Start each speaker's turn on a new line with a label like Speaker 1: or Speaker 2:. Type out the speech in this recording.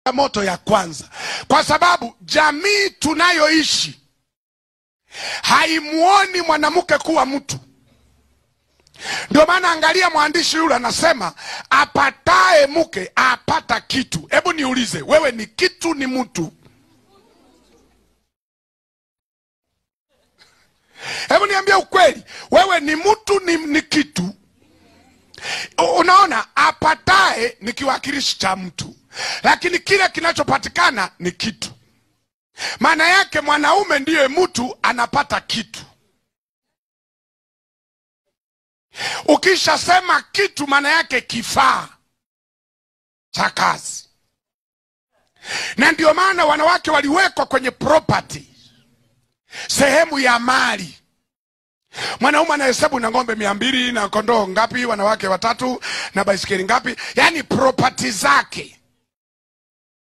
Speaker 1: Changamoto ya kwanza, kwa sababu jamii tunayoishi haimuoni mwanamke kuwa mtu. Ndio maana angalia mwandishi yule anasema apatae mke apata kitu. Hebu niulize, wewe ni kitu ni mtu? Hebu niambie ukweli, wewe ni mtu ni kitu? Unaona, apatae ni kiwakilishi cha mtu, lakini kile kinachopatikana ni kitu. Maana yake mwanaume ndiye mtu anapata kitu. Ukishasema kitu, maana yake kifaa cha kazi. Na ndio maana wanawake waliwekwa kwenye property, sehemu ya mali. Mwanaume anahesabu na ng'ombe 200 na kondoo ngapi, wanawake 3 na baisikeli ngapi, yani property zake.